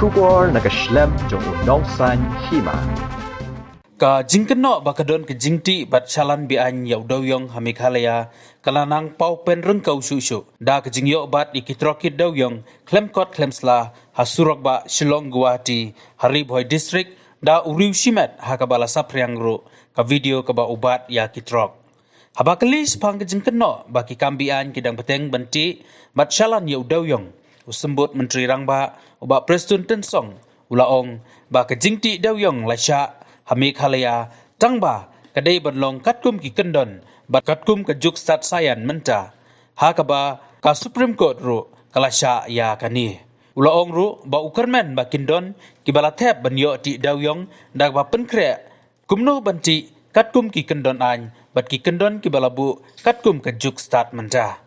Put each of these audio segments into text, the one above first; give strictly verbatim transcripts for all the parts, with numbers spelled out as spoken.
Khubor na ka shlem jong u nongsan hima. Ka jingkynnoh ba ka don ka jingtih bad shalan be-aiñ ïa u dewïong ha Meghalaya ka la nang paw pynryngkew shuh shuh da ka jingïoh bat ïa ki tyrkhong dewïong khlem kot khlem sla ha surok ba Shillong Guwahati ha Ri Bhoi District da u riew shimet ha kaba la saphriang ruh ka video kaba u bat ïa ki tyrkhong. Haba kylli shaphang ka jingkynnoh ba ki kam be-aiñ ki dang bteng ban tih bad shalan ïa u dewïong, u symbud Myntri Rangbah u Bah Prestone Tynsong u la ong ba ka jingtih dewïong la shah ha Meghalaya tang ba ka dei ban long katkum ki kyndon bad katkum ka juk stad saian mynta, ha kaba ka Supreme Court ruh ka la shah ïa kane. U la ong ruh ba u kyrmen ba kin don kiba la thep ban ïoh tih dewïong da kaba pynkhreh kumno ban tih katkum ki kyndon aiñ bad ki kyndon kiba la buh katkum ka juk stad mynta.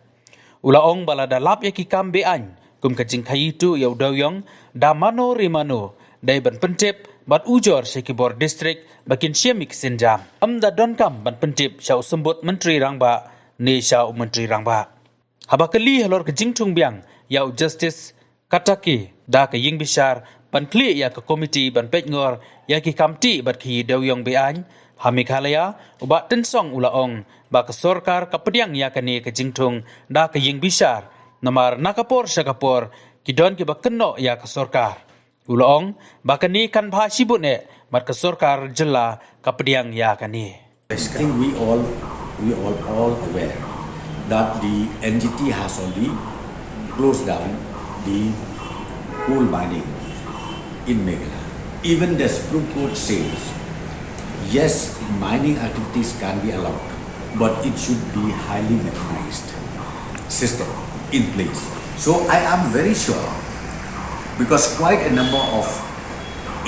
U la ong ba lada lap ïa ki kam be-aiñ kum ka jingkhaii tuh ïa u dewïong da mano re mano, dei ban pyntip bad ujor sha ki bor district ba kin shim ïa ki sienjam. Ym da donkam ban pyntip sha u symbud Myntri Rangbah ne sha u Myntri Rangbah. Haba kylli halor ka jingthung biang ïa u Justice Katake da ka ïingbishar ban khlieh ïa ka komiti ban peit ngor ïa ki kam tih bad khaii dewïong be-aiñ ha Meghalaya, u Bah Tynsong u la ong ba ka sorkar ka pdiang ïa kane ka jingthung da ka ïingbishar, namar na ka por sha ka por ki don kiba kynnoh ïa ka sorkar. U la ong ba kane kan bha shibun eh bad ka sorkar jylla ka pdiang ïa kane. I think we all, we all, all aware that the N G T has already closed down the coal mining in Meghalaya. Even the Supreme Court says, yes, mining activities can be allowed, but it should be highly mechanized system in place. So I am very sure, because quite a number of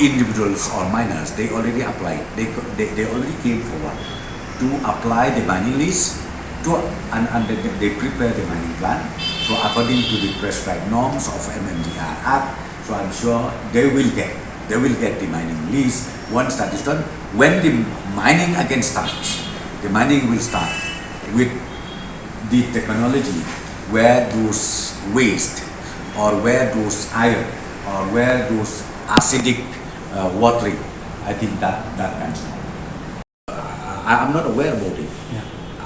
individuals or miners, they already applied, they, co- they, they already came forward to apply the mining lease to, and, and they, they prepare the mining plan. So according to the prescribed norms of M M D R Act, so I'm sure they will get, they will get the mining lease once that is done. When the mining again starts, the mining will start with the technology where those waste or where those iron or where those acidic uh, watering, I think that that can stop. I, I'm not aware about it.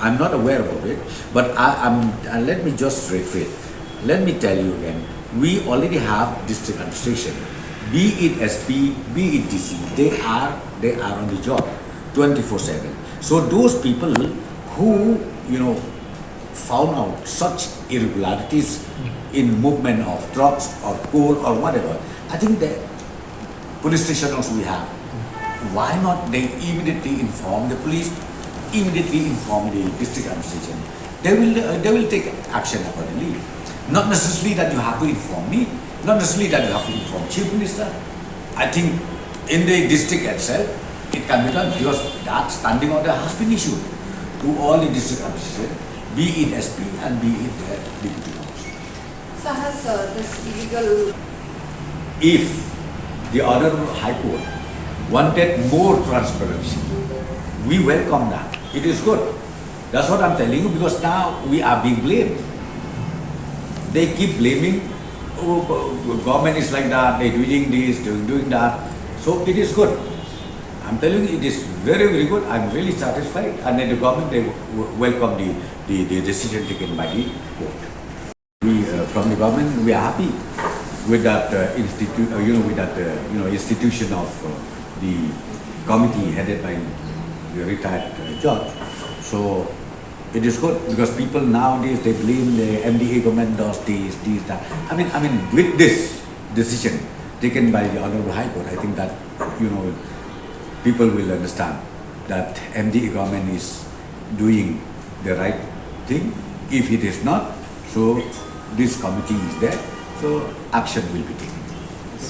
I'm not aware about it, but I, I'm, uh, let me just rephrase. Let me tell you again. We already have district administration, be it S P, be it D C. They are they are on the job twenty-four seven. So those people who you know found out such irregularities in movement of drugs or coal or whatever, I think the police station also we have. Why not they immediately inform the police, immediately inform the district administration? They will uh, they will take action accordingly. Not necessarily that you have to inform me, not necessarily that you have to inform chief minister. I think in the district itself, it can be done because that standing order has been issued to all the district officers, be it S P and be it the deputy commissioner. So has uh, this illegal If the Honorable High Court wanted more transparency, we welcome that. It is good. That's what I'm telling you because now we are being blamed. They keep blaming, oh, government is like that, they're doing this, they're doing that. So it is good. I'm telling you, it is very, very good. I'm really satisfied. And then the government, they w- welcome the, the, the decision taken by the court. We, uh, from the government, we are happy with that uh, institute, uh, you know, with that uh, you know institution of uh, the committee headed by the retired uh, judge. So it is good because people nowadays they blame the M D A government does this, this, that. I mean, I mean, with this decision taken by the Honorable High Court, I think that you know people will understand that M D A government is doing the right thing. If it is not, so this committee is there, so action will be taken.